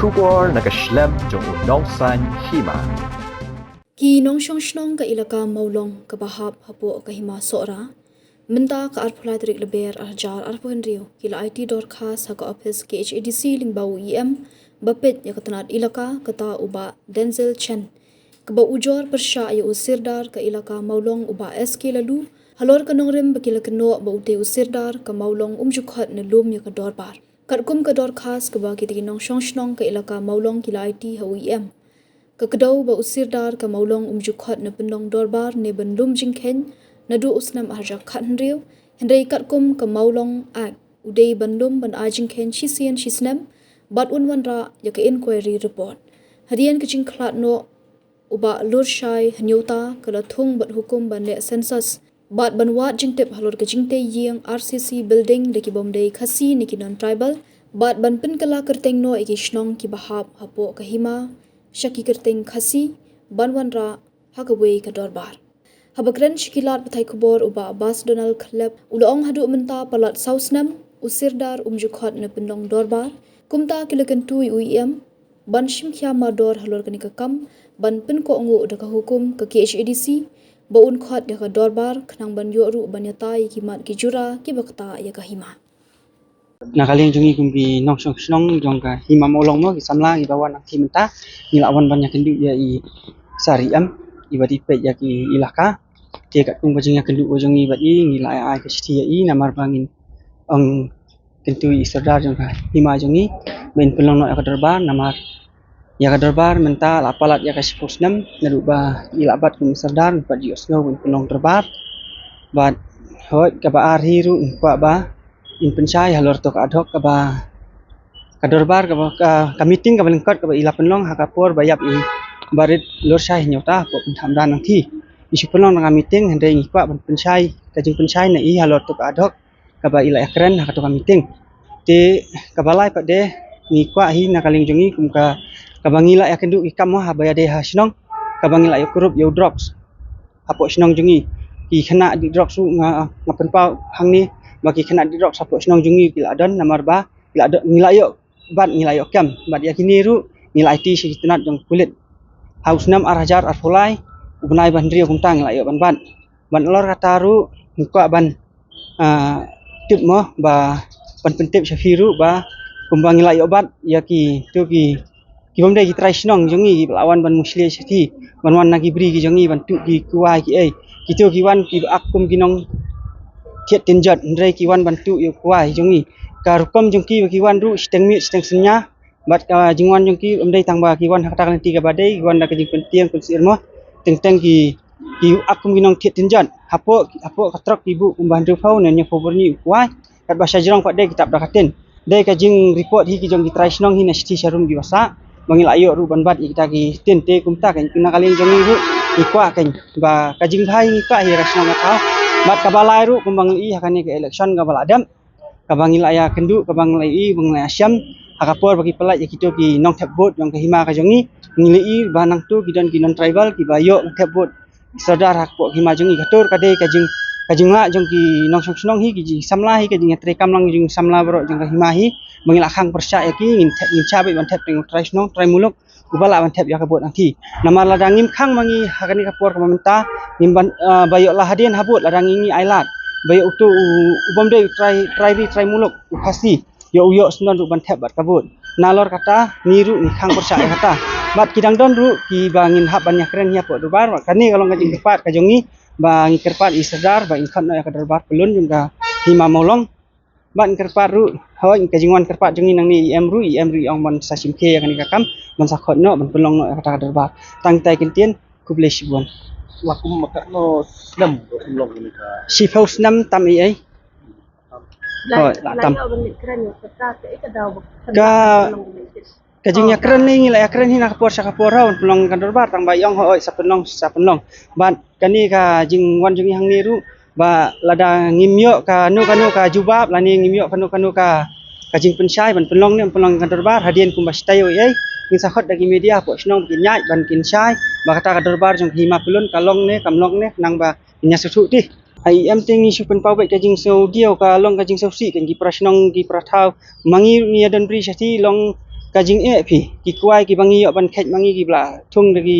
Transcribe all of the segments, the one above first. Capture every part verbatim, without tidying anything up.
Khubor na ka shlem jong u nongsan hima. Ki nongshong shnong ka ilaka Mawlong kaba hap hapoh ka hima Sohra, mynta ka arphew lai tarik Lber arhajar arphew hynriew ki la aiti dorkhas ha ka ophis K H A D C lyngba u E M ba peit ïa ka tnat ilaka, kata u Bah Denzil Chen, kaba ujor pyrshah ïa u sirdar ka ilaka Mawlong u Bah S K Laloo halor ka nongrim ba ki la kynnoh ba utei u sirdar ka Mawlong um ju khot ne lum ïa ka dorbar. Katkum ka dorkhas kaba kita ki nongshong shnong ka ilaka Mawlong ki la aiti ha u E M, ka kdew ba u sirdar ka Mawlong um ju khot ne pynlong dorbar ne ban lum jingkheiñ naduh u snem arhajar khathynriew, hynrei katkum ka Mawlong Act u dei ban lum ban ai jingkheiñ shisien shisnem bad un wanrah ïa ka inquiry report. Hadien ka jingkhlad noh u Bah Lurshai Hynñiewta ka la thung bad hukum ban leh census bad ban wad jingtip halor ka jingtei ïing R C C building da ki bym dei Khasi ne ki non-tribal, bad ban pynkylla kyrteng noh ïa ki shnong kiba hap hapoh ka hima sha ki kyrteng Khasi ban wanrah ha kawei ka dorbar. Haba kren sha ki lad pathai khubor u Bah Abbas Donald Khlep u la ong haduh mynta palat saw snem u sirdar um ju khot ne pynlong dorbar. Kumta ki la kyntu ïa u E M ban shim khia mardor halor kane ka kam, ban pynkohnguh da ka hukum ka K H A D C ba un khot ïa ka dorbar khnang ban ïoh ruh ban ïatai ïa ki mat ki jura kiba ktah ïa ka hima. Na ka liang jong ngi kum ki nongshong shnong jong ka hima Mawlong mo, ki samla kiba wan nangta mynta, ngi la wan ban ïakynduh ïa i Sar E M iba dei peit ïa ki ilaka. Te katkum ka jingïakynduh jong ngi bad i, ngi la ai ka shithi ïa i namar ba ngin ong kyntu ïa i sirdar jong ka hima jong ngi ba in pynlong noh ïa ka dorbar, namar ïa ka dorbar mynta la palat ïa ka shiphew snem naduh ba i la bat kum sirdar, ngi pat ju ïohsngew ba in pynlong dorbar. Bad hooid, kaba ar hi ruh ngi kwah ba in pynshai halor to ka ad hoc kaba, ka dorbar kaba, ka, ka meeting kaba lyngkot kaba i la pynlong ha ka por ba ïap i Bah Rit Lurshai Hynñiewta hapoh Pynthambra nangta. I shu pynlong na ka meeting, hynrei ngi kwah ban pynshai ka jingpynshai na i halor to ka ad hoc kaba i la ïakren ha kato ka meeting. Te kaba lai pat de, ngi kwah hi na ka liang jong ngi kum ka, kaba ngi la ïakynduh ki kam mo haba ïadei ha shnong, kaba ngi la ïakynduh ïa u drugs hapoh shnong jong ngi. Ki khynnah dih drugs ruh nga, nga pynpaw hangne ba ki khynnah dih drugs hapoh shnong jong ngi ki la don, namar ba ki la don, ngi la ïoh bat, ngi la ïoh kem bat. Ïa kine ruh ngi la aiti sha ki tnat jong pulit ha u snem arhajar arphew lai, u bnai ba hynriew kumta ngi la ïoh ban bat. Ban halor kata ruh ngi kwah ban, ah, tip mo ba ban pyntip sha phi ruh ba kumba ngi la ïoh bat ïa kito ki, ki bym dei ki trai shnong jong ngi kiba la wan ban mushlia sha phi, ban wan na ki bri ki jong ngi ban tuh ki kwai ki ei. Kito ki wan kiba ak kum ki nongthied tynjot, hynrei ki wan ban tuh ïa u kwai jong ngi. Ka rukom jong ki ba ki wan ruh shiteng miet shiteng synñia. Bad ka jingwan jong ki ym dei tang ba ki wan ha kata ka lynti kaba dei, ki wan da ka jingpyntieng pynsyier mo. Teng teng ki, ki ak kum ki nongthied tynjot. Hapoh, hapoh ka trok ki buh kumba hynriewphew ne hynñiewphew byrni u kwai. Katba sha jrong pat de ki tap da ka tin. Dei ka jingreport hi ki jong ki trai shnong hi na shithi sharum kiba sah ba ngi la ïoh ruh ban bat ïa kita ki tin. Te kumta kan na ka liang jong ngi ruh ngi kwah kan ba ka jingbha hi ngi kwah hi ka shnong ka thaw. Bad kaba lai ruh kumba ngi ïohi ha kane ka election kaba la dep, kaba ngi la ïakynduh, kaba ngi la ïohi, ba ngi la ïashem ha ka por ba ki pyllait ïa kito ki nongthep vote jong ka hima ka jong ngi. Ngi la ïohi ba nangto ki don ki non-tribal kiba ïoh thep vote sordar hapoh ka hima jong ngi. Kato ka dei ka jing, ka jinglah jong ki nongshong shnong hi, ki jingsamla hi, ka jingïatreikam lang jong ki samla baroh jong ka hima hi. Ba ngi la khang pyrshah ïa ki, ngin thep, ngin shah beit ban thep teng u trai shnong, trai muluk uba lah ban thep ïa ka vote nangta. Namar lada ngim khang ma ngi ha kane ka por kaba mynta, ngim ban, ah, ba ïoh la hadien ha vote lada ngi, ngi ailad ba ïoh uto u, u bym dei u trai, trai ri, trai muluk, u Khasi, ïoh u ïoh sngewdon ruh ban thep bad ka vote. Nalor kata ngi ruh ngi khang pyrshah ïa kata. Bad ki dang don ruh kiba ngin hap ban ïakren ïa hapoh dorbar. Bad kane ka long ka jingkyrpad ka jong ngi ba ngi kyrpad ïa i sordar ba in khot noh ïa ka dorbar pyllun jong ka hima Mawlong. Bad ngi kyrpad ruh, hooid, ka jingwan kyrpad jong ngi nangne i E M ruh, i E M ruh i ong ban sa shim khie ïa kane ka kam, ban sa khot noh, ban pynlong noh ïa kata ka dorbar. Tang tai kyntien, khublei shibun. La kum ma katno snem ba pynlong kane ka? Shiphew snem tam ei ei. Hooid, la tam. Ka Ka jingïakren ne ngi la ïakren hi na ka por sha ka por ha, ban pynlong ka dorbar, tang ba i ong hooid sa pynlong, sa pynlong. Bad kane ka jingwan jong ngi hangne ruh ba lada ngim ïoh kano kano ka jubab lane ngim ïoh kano kano ka, ka jingpynshai ban pynlong ne pynlong ka dorbar hadien kumba shatai ei ei, ngin sa khot da ki media hapoh shnong ba kin ïaid ban kin shai ba kata ka dorbar jong ka hima pyllun ka long ne kam long ne, nang ba ngin ïa sngewthuh te. Ha i E M te ngi shu pynpaw beit ka jingsngewdiaw, ka long ka jingsngewsih kan ki para shnong ki para thaw. Ma ngi ruh ngi ïa don bri shatei long ka jingeh phi, ki kwai kiba ngi ïoh ban kheit ma ngi kiba la thung da ki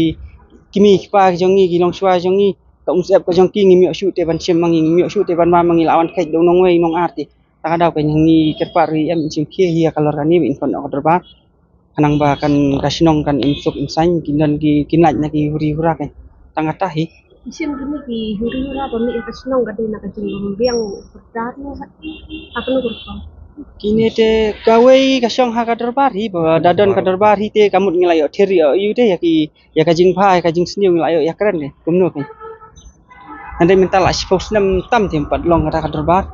kmie ki kpa ki jong ngi, ki longshuwa jong ngi, ka umsyep ka jong ki ngim ïoh shuh te ban shim ma ngi, ngim ïoh shuh te ban bam ma ngi, la wan kheit da u nongwei nongarti. Ta ka daw ka ngi kyrpad ruh em in shim khie hi ïa ka lor kane ba in khot noh ka dorbar. Khnang ba kan ka shnong kan im suk im saiñ, kin don ki kin lait na ki huri hura kan. Tang kata hi. Shim kine ki huri hura ba mih ka shnong ka dei na ka jingbym biang pyrda ne ha kano ka rukom. Kine te kawei ka shong ha ka dorbar hi ba da don ka dorbar hi te ka mut ngi la ïoh thir ïoh ïu te ïa ki ïa ka jingbha ïa ka jingsniew ngi la ïoh ïakren te kumno kan. Hynrei mynta la shiphew snem tam te ym pat long kata ka dorbar.